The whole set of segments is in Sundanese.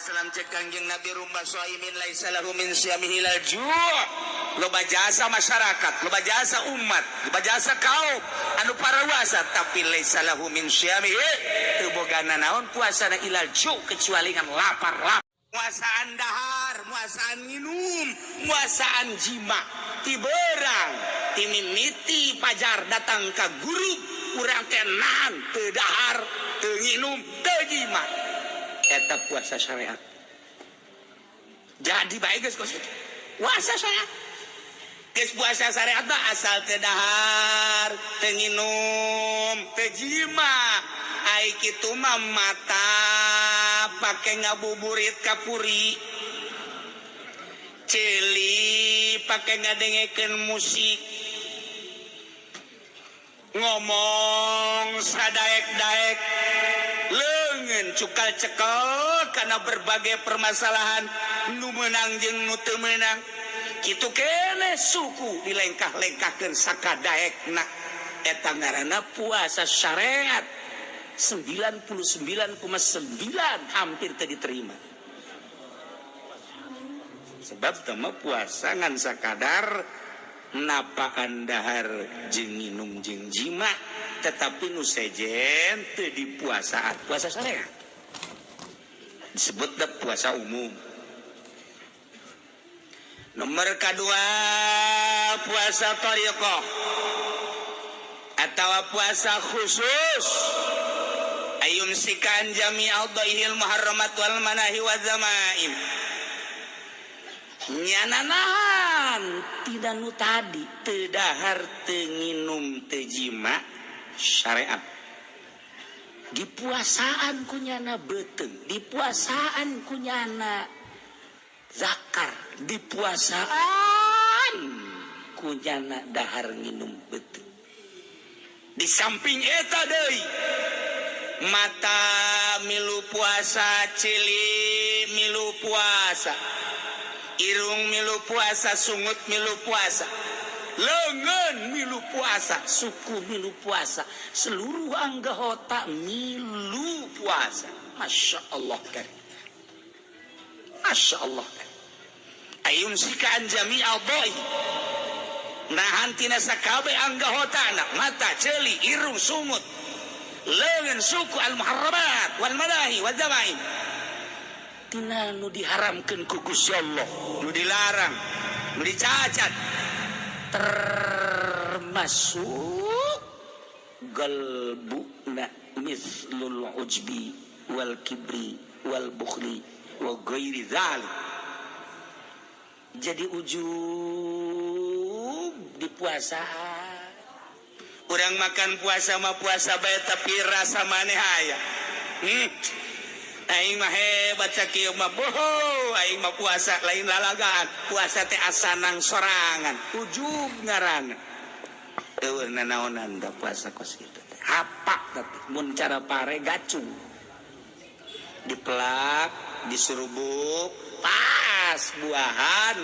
Salam cek Kangjeng Nabi rumba shaimin laisa lahu min siyamihi ilal ju'. Loba jasa masyarakat, loba jasa umat, loba jasa kaum anu parawasa tapi laisa lahu min siyamihi teu boga nanaon puasana ilal ju' kecuali ngan lapar-lapar. Muasaan dahar, muasaan minum, muasaan jima, ti berang, ti mimiti pajar datang ka guru, urang teh nahan teu dahar, teu nginum, teu jima. Eta puasa syariat. Jadi baik geus kos kitu. Puasa syariat. Geus puasa syariat mah asal teu dahar, teu nginum, teu jima. Ai kitu mah mata pake ngabuburit kapuri. Ceuli pake ngadengekeun musik. Ngomong sadaek-daek, leungeun cukal cekel karena berbagai permasalahan nu meunang jeung nu teu meunang. Kitu keneh suku dilengkah-lengkahkeun sakadaekna. Eta ngaranna puasa syariat. 99,9 hampir teu diterima. Sebab teu mah puasa ngan sakadar napaan dahar jeung minum jeung jima, tetapi nu sejen teu dipuasaan. Puasa syariat disebut da puasa umum. Nomor kedua puasa tariqah atau puasa khusus ayumsikan jami'al dhaihil muharramat wal manahi wa zamaim. Nyana nahan tidak nu tadi teu dahar teu nginum teu jima syariat. Dipuasaan ku nyana beuteung, dipuasaan ku nyana zakar, dipuasaan ku nyana dahar nginum beuteung. Di samping eta deui mata milu puasa, ceuli milu puasa, irung milu puasa, sungut milu puasa, leungeun milu puasa, suku milu puasa, seluruh anggota milu puasa. Masya Allah kan, Masya Allah kan. Ayumsikan jami'al dhai, nahan tina sakabeh anggotana, mata, ceuli, irung, sungut, leungeun, suku, al muharramat wal manahi wal zamaim, tina nu diharamkeun ku Gusti Allah, nu dilarang, nu dicacat, termasuk galbuna mislul ujbi wal kibri wal bukhli wa ghairi dzalik. Jadi ujub di puasa. Urang makan puasa mah puasa bae tapi rasa maneh aya. Aing mah hebat sakieu mah, boho aing mah puasa lain lalagaan, puasa teh asanang sorangan, ujub ngaranna. Eueuh nanaonan da puasa kos kitu teh. Hapak tapi mun cara pare gacung. Dipelak, diserubuk, pas buahan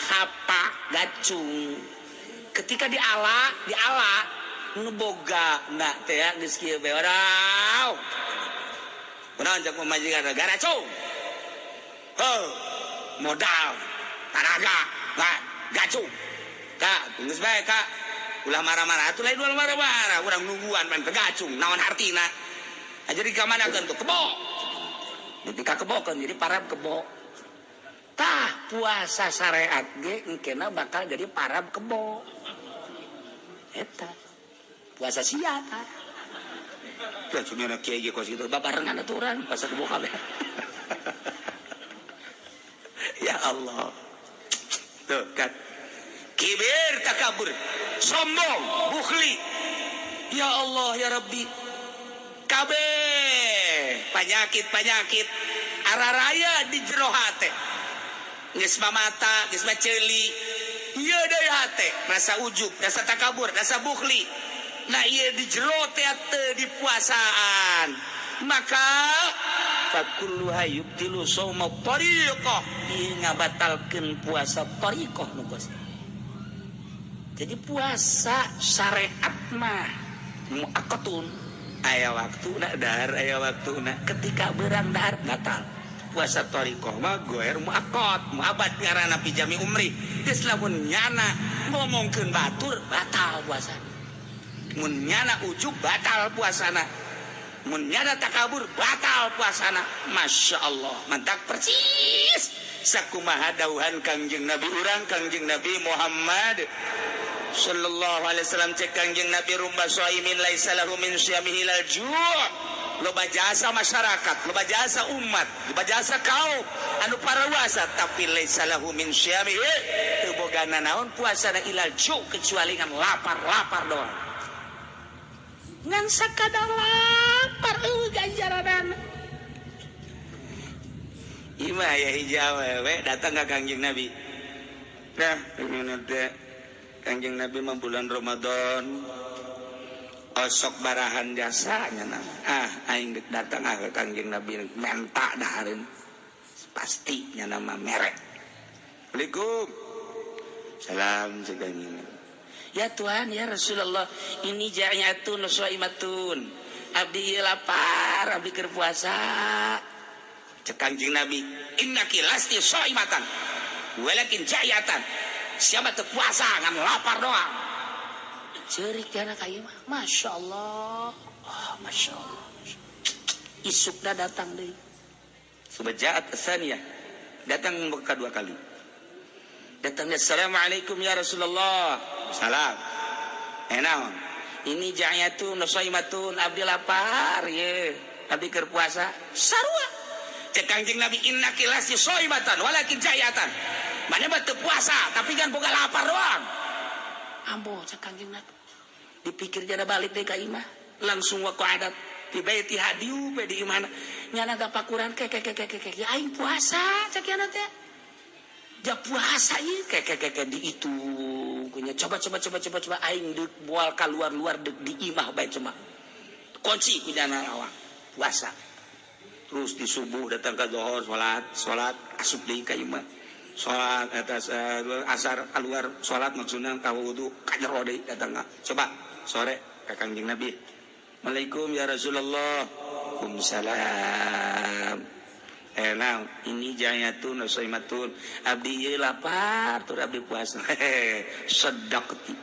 hapak gacung. Ketika diala, diala nu boga na teh geus kieu bae orau. Kunaon cek pamajikan garacung. Heuh, modal, tanaga, gacung. Kak, geus bae kak. Ulah marah-marah atuh, lain ulah marah-marah, urang nungguan pan gacung, naon artina? Nah, jadi ka mana tuh kebo. Jadi ka kebo kan jadi parab kebo. Tah puasa syariat ge engkena bakal jadi parab kebo. Eta puasa sia tah. Ya cenah kiai ge kos kitu babarengan atuh urang puasa kebo kabeh. Ya Allah. Tuh kan. Kibir, takabur, sombong, bukhli. Ya Allah ya Rabbi. Kabeh penyakit-penyakit araraya di jero hate. Geus mah mata, geus mah ceuli. Ieu deui hate, rasa ujub, rasa takabur, rasa bukhli. Nah ieu di jero teh teu dipuasaan. Maka fakulluha yubtilu shauma tariqah. Ieu ngabatalkeun puasa tariqah nu kos. Jadi puasa syariat mah muaqqatun. Aya waktuna dahar, aya waktuna. Ketika berang dahar batal. Puasa thariqah mah goer muaqqat, muabad ngaranna fi jami umri. Geus lamun nyana ngomongkeun batur batal puasana. Mun nyana ujub batal puasana. Mun nyana takabur batal puasana. Masya Allah, mantak persis sakumaha dawuhan Kangjeng Nabi urang Kangjeng Nabi Muhammad sallallahu alaihi wasallam. Cek Kangjeng Nabi, rubba shaimin laisa lahu min syamihi ilal ju'. Loba jasa masyarakat, loba jasa umat, loba jasa kaum anu parawasa, tapi laisa lahu min syamihi, teu boga nanaon puasana, ilal ju', kecuali ngan lapar-lapar doang, ngan sakadar lapar, eueuh ganjaranana. Ima ya hiji awewe datang ka Kangjeng Nabi. Nah, ini teh Kangjeng Nabi mah bulan Ramadan osok barahan jasanya nah. Ah, aing dek datang ah ke Kangjeng Nabi menta dahareun. Pasti nya nama merek. Assalamualaikum. Salam cek Kangjeng Nabi. Ya Tuhan, ya Rasulullah, ini ja'atun shaimatun. Abdi ieu lapar, abdi keur puasa. Cek Kangjeng Nabi, innaki lasti shaimatan walakin ja'atan. Siapa teu puasa ngan lapar doang. Ceurik jana ka ieu mah. Masya Allah. Oh, Masya Allah. Isukna datang deui. Subajaat tsaniyah. Datang kedua kali. Datangnya, assalamualaikum ya Rasulullah. Salam. Eh naon? Ini ja'atun shaimatun, abdi lapar ye. Abdi keur puasa. Sarua. Cek Kangjeng Nabi, innaki lasti shaimatan walakin ja'atan. Mana mah teu puasa tapi kan boga lapar doang. Ambo cek Kangjeng Nabi. Dipikir jana balik deui ka imah. Langsung waqa'adat di baiti hadiu be di imahna. Nyana tapakuran ke ke ke ke ke, ya aing puasa cek yana teh. Ja puasa ieu ke ke ke ke dihitung kunya, coba coba coba coba coba, aing deuk moal kaluar-luar, deuk di imah bae, cuma kunci ku nyana awak puasa. Terus di subuh datang ke zuhur, salat salat, asup deui ka imah, salat atas asar keluar salat, maksudna ka wudu, ka jero deui datang. Coba sore ka Kangjeng Nabi. Assalamualaikum ya Rasulullah. Waalaikumsalam. Eh naon? Ini jayatun shaimatun, abdi ieu lapar tur abdi puasa. Sadaqti,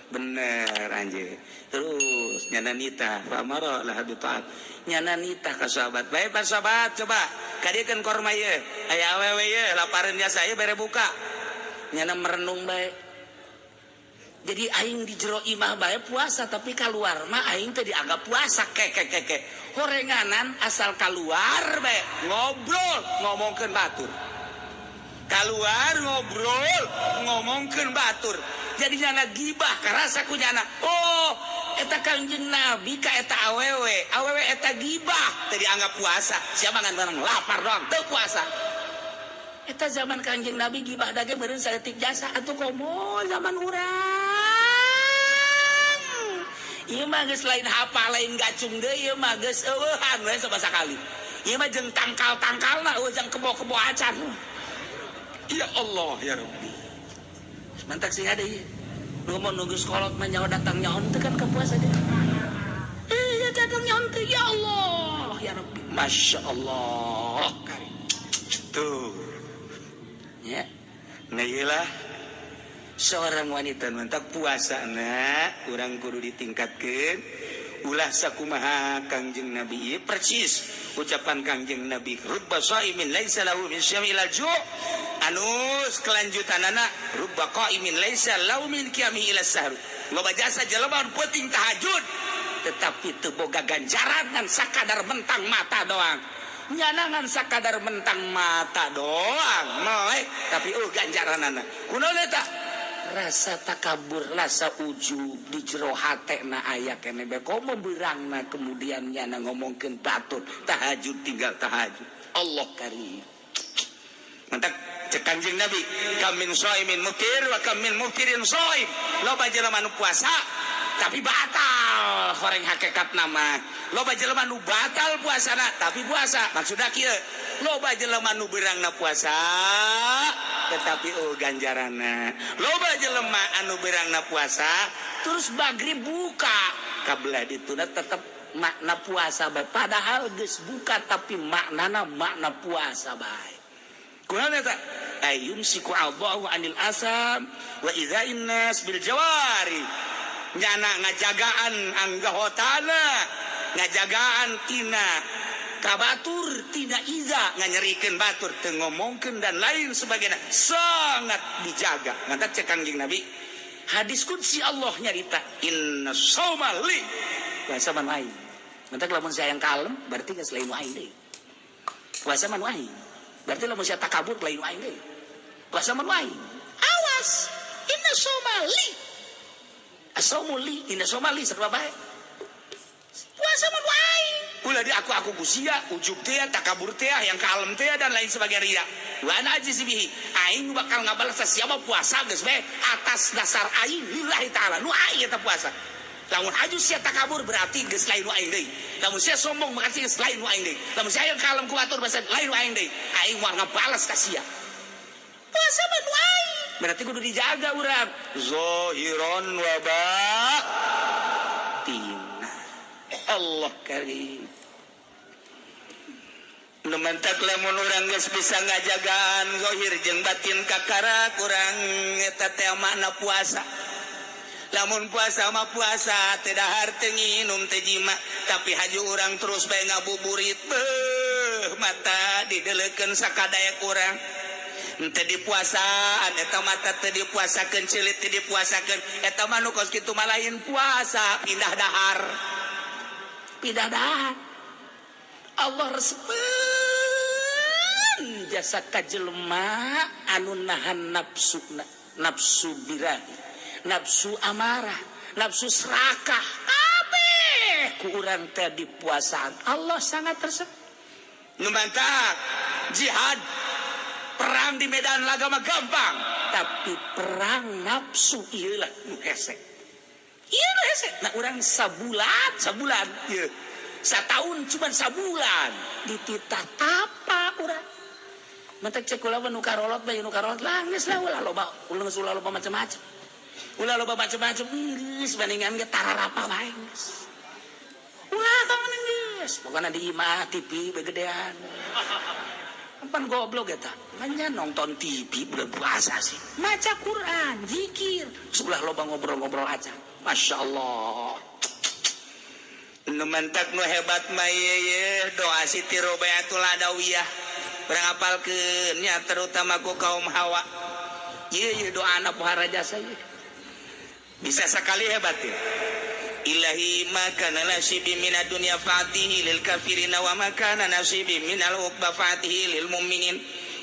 bener anjir. Terus nyana nitah, famara lah bi taat, nyana nitah ka sahabat bae. Pak sahabat, coba kadiekeun korma ieu, aya awewe ieu lapareun jasa ieu, bere buka. Nyana merenung bae. Jadi aing di jero imah bae puasa, tapi keluar mah aing teh dianggap puasa. Ke ke ke ke horenganan asal keluar bae ngobrol ngomongkeun batur, keluar ngobrol ngomongkeun batur, jadi nyana gibah karasa ku nyana. Oh, eta Kangjeng Nabi ka eta awewe, awewe eta gibah teh dianggap puasa. Siapa ngan barang lapar doang teu puasa. Eta zaman Kangjeng Nabi gibah dage meureun saeutik jasa atuh, komo zaman urang ieu mah geus lain hapa, lain gacung deui, ieu mah geus eueuhan we sabasa sakali. Ieu mah jeung tangkal-tangkalna eueuh, jeung kebo-kebo acan. Ya Allah ya Rabbi, mantak sih ada ieu nu mau nunggu sekolot mah nyawa datang nyaho teu kan ke puasa dia. Eh, datang nyaho teu. Ya Allah ya Rabbi, Masya Allah. Tuh ya, nah iyalah seorang wanita mantak puasa na urang kudu ditingkatkeun, ulah sakumaha Kangjeng Nabi ieu. Persis ucapan Kangjeng Nabi, rubba shaimin laisa lahu min syami ila ju'. Anus kelanjutanana, rubba qaimin laisa lahu min qiyamihi ila sahur. Loba jasa jelema penting tahajud tetapi teu boga ganjaran, ngan sakadar mentang mata doang. Nyana ngan sakadar mentang mata doang melek tapi oh ganjaranana. Kunaon eta? Rasa takabur, rasa ujub di jero hatena aya keneh bae, komo beurangna kemudian nyana ngomongkeun batur, tahajud tinggal tahajud. Allah karim. Mantak cek Kangjeng Nabi, kam min shaimin muftir wa kam min muftirin shaim. Loba jelema nu puasa tapi batal horeng hakikat nama. Loba jelema nu batal puasana tapi puasa. Maksudna kieu, loba jelema nu beurangna puasa tetapi oh ganjaranna. Loba jelema anu beurangna puasa terus magrib buka kabelah dituna tetep. Makna puasa bae, padahal geus buka, tapi maknana makna puasa bae. Kunaon eta? Ayumsiku Allahu anil asam wa idzain nas bil jawari. Nyana ngajagaan anggahotana, ngajagaan tina kabatur, tina iza, nganyerikeun batur, teu ngomongkeun dan lain sebagainya, sangat dijaga. Ngantak cek Kangjeng Nabi, hadis qudsi, Allah nyarita, inna shauma li, puasa mah aing. Mantak lamun saya yang kalem berarti geus lain aing deui. Puasa mah aing. Berarti lamun saya takabur, lain aing deui. Puasa mah aing. Awas, inna shauma li, asaumu li, inna shauma li, sarua bae. Puasa mah aing. Ulah di aku ku sia, ujub teh, takabur teh, yang kalem teh, dan lain sebagainya, ria. Wa ana ajzi bihi. Aing bakal ngabalas siapa. Puasa geus bae atas dasar aing, lillahi taala. Nu aing eta puasa. Lamun aju sia takabur, berarti geus lain nu aing deui. Lamun sia sombong, berarti geus lain nu aing deui. Lamun sia yang kalem ku atur, berarti lain nu aing deui. Aing moal ngabalas ka sia. Puasa mah nu aing. Berarti kudu dijaga urang. Zahiran wa batin. Allah karim. Nu mantak lamun urang geus bisa ngajagaan zahir jeung batin kakara kurang, eta teh makna puasa. Lamun puasa mah puasa teu dahar, teu nginum, teu jima, tapi haju urang terus bae ngabuburit, beuh, mata dideleukeun sakadaek urang. Teu dipuasaan eta mata, teu dipuasakeun ceulit, teu dipuasakeun eta mah. Nu kos kitu mah lain puasa, pindah dahar, pindah dahar. Allah resepeun jasa ka jelema anu nahan nafsu, nafsu birahi, nafsu amarah, nafsu serakah, kabeh ku urang teh dipuasaan. Allah sangat resep. Nu mantak jihad, perang di medan laga mah gampang, tapi perang nafsu ieu lah nu hese, ieu nu hese. Nah, urang sabulan, sabulan ieu, satahun cuman sabulan dititah tapa urang. Mantak cek kula nu karolot bae, nu karolot lah geus lah, ulah loba, ulah geus, ulah loba macam-macam, ulah loba macam-macam, geus bandingan ge tararapa bae geus. Ulah kamu geus, pokokna di imah TV begedean. Pan goblok eta. Manya nonton TV bulan puasa sih. Maca Quran, zikir, sebelah loba ngobrol-ngobrol aja. Masya Allah. Nu mantak nu hebat mah ye doa Siti Robiatul Adawiyah. Urang apalkeun nya, terutama ku kaum hawa. Ieu ieu doa anak pohara jasa ieu. Bisa sekali hebat ya. Ilahi ma kana nasibi minad dunya fatihi lil kafirina wa ma kana nasibi minal uqba fatihi lil mu'minin.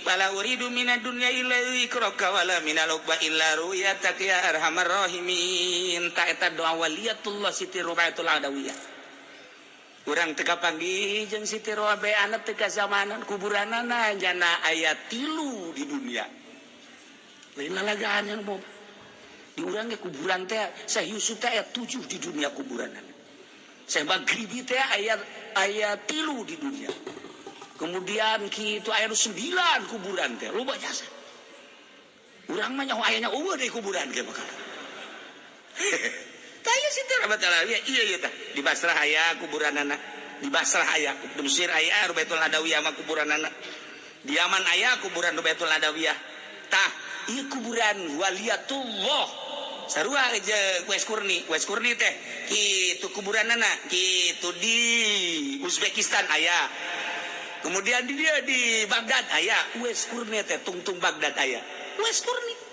Wala uridu minad dunya illa dzikraka wala minal uqba illa ru'yatak ya arhamar rahimin. Ta eta doa waliyatullah Siti Robiatul Adawiyah. Urang teu kapanggih jeung Siti Robiah teu kazamanan, kuburanana jana aya 3 di dunia. Lain lalagaan yang mau di urang ge kuburan teh Syekh Yusuf teh aya 7 di dunia kuburanana. Syekh Maghribi teh aya aya 3 di dunia. Kemudian kitu aya 9 kuburan teh, loba jasa. Urang mah nyaho ayana eueuh deui kuburan ge bakal. Tah ieu Siti Robiatul Adawiyah, iya iya tah. Di Basrah aya kuburanana. Di Basrah aya, di Mesir aya Robiatul Adawiyah mah kuburanana. Di Yaman aya kuburan Robiatul Adawiyah. Tah, ieu kuburan waliyatullah. Sarua jeung Uwais Qurni. Uwais Qurni teh kitu kuburanana, kitu di Uzbekistan aya. Kemudian di dia di Baghdad aya Uwais Qurni teh, tungtung Baghdad aya. Uwais Qurni.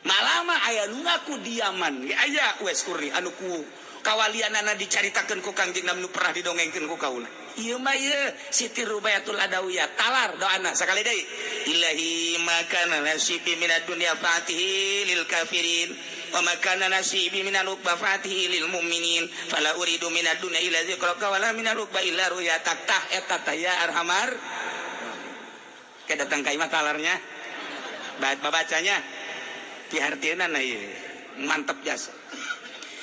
Malama aya nu ngaku di Yaman ge aya Uwais Qurni anu ku kawalianana dicaritakeun ku Kangjeng Nabi, nu pernah didongengkeun ku kaula. Ieu mah ieu Siti Rubayatul Adawiyah, talar doana. Sakali deui, ilahi ma kana nasibi minad dunya fatihi lil kafirin wa ma kana nasibi minal uqba fatihi lil mu'minin fala uridu minad dunya illa dzikraka wala minal uqba illa ru'yatak. Tah eta tah ya arhamar. Ke datang ka imah talarnya. Babacanya pihartieunana ieu mantep jasa.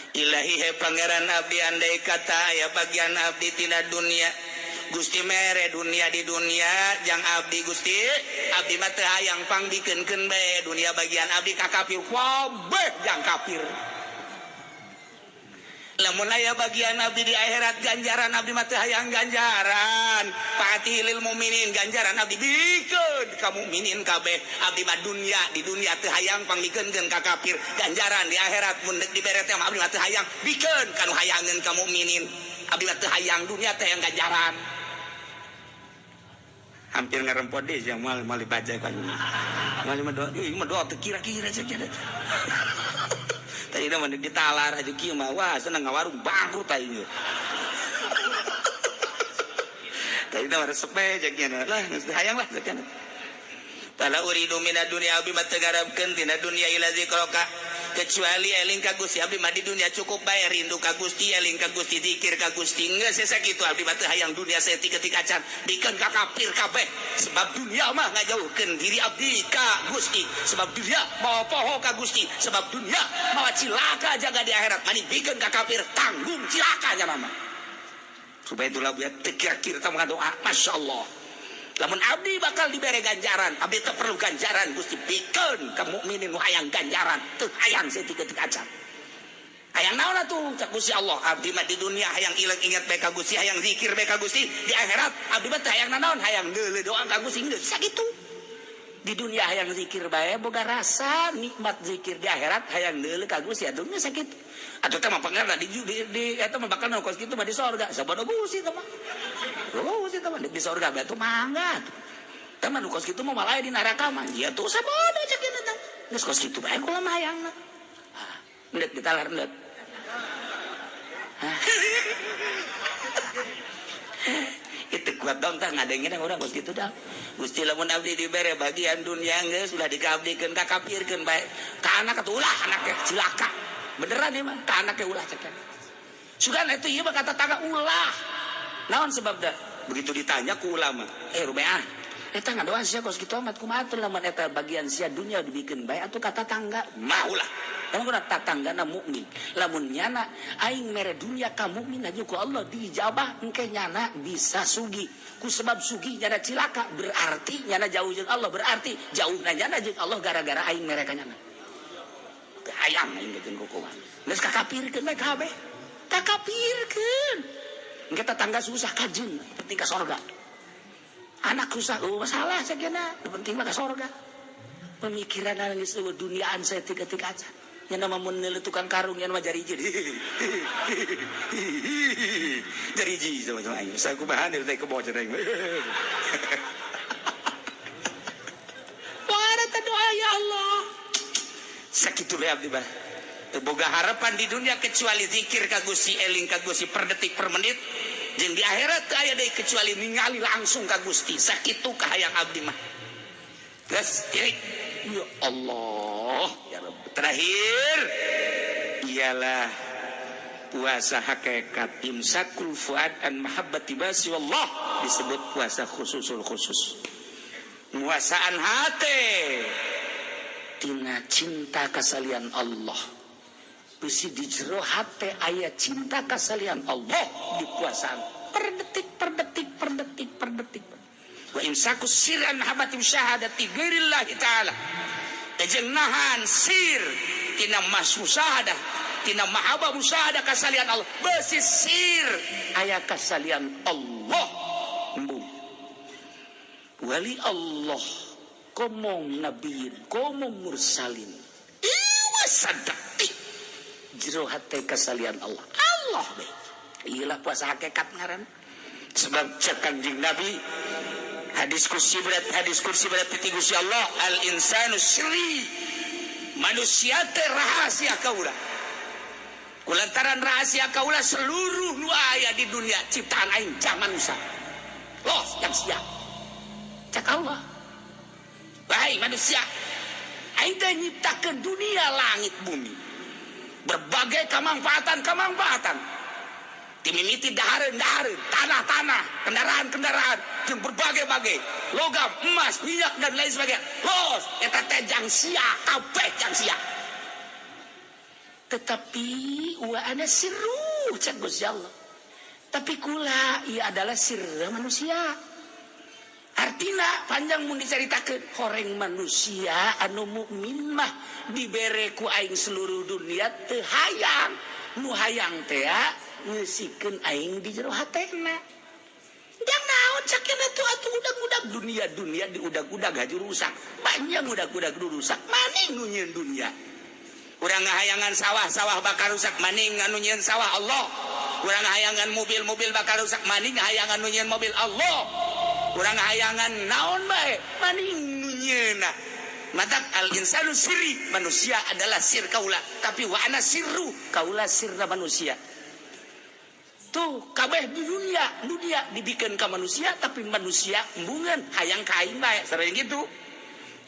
Ilahi, he Pangeran abdi, andai kata aya bagian abdi tina dunia, Gusti mere dunia di dunia jang abdi, Gusti, abdi mah teu hayang, pangbikeunkeun bae dunia bagian abdi ka kafir, kabeh jang kafir. Lamun aya bagian abdi di akhirat ganjaran abdi mah teu hayang ganjaran. Fatih lil mukminin ganjaran abdi bikeun ka mukminin kabeh. Abdi mah dunia di dunia teu hayang pangmikeunkeun ka kafir. Ganjaran di akhirat mun deuk dibere teh abdi mah teu hayang bikeun ka nu hayangeun ka mukminin. Abdi mah teu hayang dunia teh hayang ganjaran. Hampir ngarempot deui sia moal moal dibaca kan. Moal mah doa, ieu mah doa teu kira-kira sia. Tadi mah ditalar aja kieu mah wah senang ngawarung bangkrut aing. Tadi mah resep bae jeung kieu lah geus hayang lah sakieu. Fala uridu minad dunya abdi mah teu ngarepkeun tina dunya ila zikraka kecuali eling ka Gusti abdi mah di dunia cukup bae rindu ka Gusti eling ka Gusti zikir ka Gusti geus sakitu abdi mah teu hayang dunia saeutik-eutik acan bikeun ka kafir kabeh sebab dunia mah ngajauhkeun diri abdi ka Gusti sebab dunia mawa poho ka Gusti sebab dunia mawa cilaka jaga di akhirat mani bikeun ka kafir tanggung cilaka nya mama supaya itulah biar teu kira-kira tah doa masyaallah. Lamun abdi bakal dibere ganjaran, abdi teu perlu ganjaran Gusti bikeun ka mukminin nu hayang ganjaran, teu hayang saeutik-eutik acan. Hayang naon atuh cak Gusti Allah, abdi mah di dunia hayang ilang ingat bae ka Gusti, hayang zikir bae ka Gusti, di akhirat abdi mah teu hayang nanaon, hayang deuleu doa ka Gusti geus sakitu. Di dunia hayang zikir bae boga rasa nikmat zikir di akhirat hayang deuleu ka Gusti atuh geus sakitu. Atuh teh mah pangarna di eta mah bakal kos kitu mah di sorga, sabodo Gusti teh mah. Lu sih teman di sorga batu mangga teman kos kitu mah malah di neraka mah ya tuh sabodo cek ieu teh geus kos kitu bae kula mah hayangna endek ditalar endek itu kuat dong tah ngadengin urang kos kitu dah Gusti lamun abdi dibere bagian dunia geus ulah dikaabdikeun ka kafirkeun bae ka anak atuh ulah anaknya cilaka beneran ieu mah ka anaknya ulah cek sugan eta ieu mah kata tangga ulah naon sebabna begitu ditanya ku ulama rubeah eta ngadoa sia kos kitu amat kumaha atuh lamun eta bagian sia dunia dibikeun bae atuh kata tangga mah ulah lamun kuna tatanggana mukmin lamun nyana aing mere dunia ka mukmin aja ku Allah diijabah engke nyana bisa sugih ku sebab sugih nyana cilaka berarti nyana jauh jeung Allah berarti jauhna nyana jeung Allah gara-gara aing mere ka nyana teu hayang aing jeung kukuman geus kakapirkeun bae kabeh kakapirkeun engke tetangga susah kajeun penting ka sorga anak susah oh masalah sakieu penting mah ka sorga pemikiran geus eueuh duniaan saeutik-eutik aja nya mah mun neuleuh tukang karung nya mah jariji jariji sama-sama aing sakumaha teh kebo cenah aing wah eta doa ya Allah sakitu we abdi mah teu boga harapan di dunia kecuali zikir ka Gusti eling ka Gusti per detik per menit jeung di akhirat teu aya deui kecuali ningali langsung ka Gusti sakitu kahayang abdi mah geus tirik ya Allah ya Rabb terakhir ialah puasa hakikat imsakul fuad an mahabbati basi wallah disebut puasa khususul khusus nguasaan hate tina cinta kasalian Allah bisi di jero hate aya cinta kasalian Allah dipuasaan per detik per detik per detik per detik wa imsaku sirran habati syahadati ghairillahi ta'ala jeung nahan sir tina mas musyahadah tina mahabbah musyahadah kasalian Allah besi sir aya kasalian Allah embung wali Allah komong nabiin komong mursalin ieu sadetik jero hate kasalian Allah Allah be iyalah puasa hakikat ngaran sebab cek Kanjeng Nabi hadis kursi berat ti Gusti Allah al insanu sri manusia teh rahasia kaula kulantaran rahasia kaula seluruh nu aya di dunia ciptaan aing jang manusia los yang sia cek Allah wahai manusia aing teh nyiptakeun dunia langit bumi berbagai kemanfaatan-kemanfaatan timimiti dahareun-dahareun tanah-tanah kendaraan-kendaraan jeung berbagai-bagai logam emas minyak dan lain sebagainya los eta teh jang sia kabeh jang sia tetapi wa ana sirru cek Gusti Allah tapi kula ieu adalah sirra manusia artina panjang mun dicaritakeun horeng manusia anu mukmin mah dibere ku aing seluruh dunia teu hayang Nu hayang teh ngeusikeun aing di jero hatena. Jang naon cakena tuh atuh udag-udag dunia dunia di udag-udag haju rusak. Banyak udag-udag rusak. Maning nu nyieun dunia. Urang ngahayangan sawah-sawah bakal rusak, maning anu nyieun sawah Allah. Urang ngahayangan mobil-mobil bakal rusak, maning ngahayangan nu nyieun mobil Allah. Urang ngahayangan naon bae, maning nu nyieunna. Matak al insanu siri, manusia adalah sir kaula, tapi wa ana sirru, kaula sirna manusia. Tuh kabeh di dunia, dunia dibikin ke manusia tapi manusia embungan hayang ka aing bae, sareng gitu.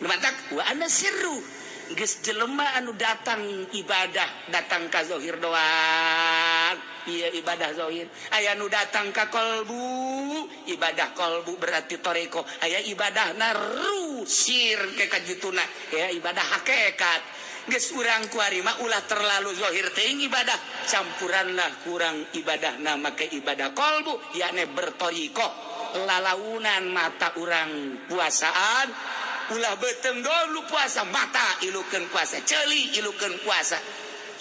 Matak wa ana sirru. Geus jelema anu datang ibadah datang ka zahir doang, ieu ibadah zahir. Aya nu datang ka kolbu, ibadah kolbu berarti toreko. Aya ibadah naru sir ke kajituna, ya ibadah hakikat. Geus urang kuari mah ulah terlalu zahir teuing ibadah, campuranlah kurang ibadahna make ibadah kolbu, yakni bertoriko. Lalaunan mata urang puasaan, ulah beteng dulu puasa, mata ilukeun puasa, ceuli ilukeun puasa,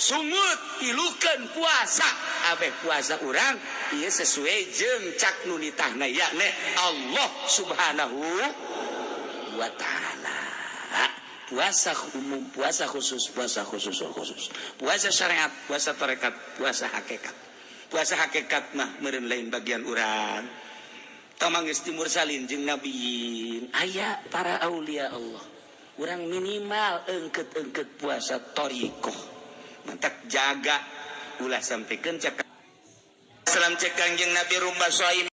sungut ilukeun puasa, abeh puasa urang ieu sesuai jeung cak nu nitahna yakni Allah Subhanahu wa taala. Puasa umum, puasa khusus, puasa khusus khusus, puasa syariat, puasa tarekat, puasa hakikat. Puasa hakikat mah meureun lain bagian urang. Tamang geus timursalin jeung nabiin, aya para aulia Allah. Urang minimal engket-engket puasa thariqah. Mantak jaga ulah sampikeun cak Salam cek Kangjeng Nabi rumba soim.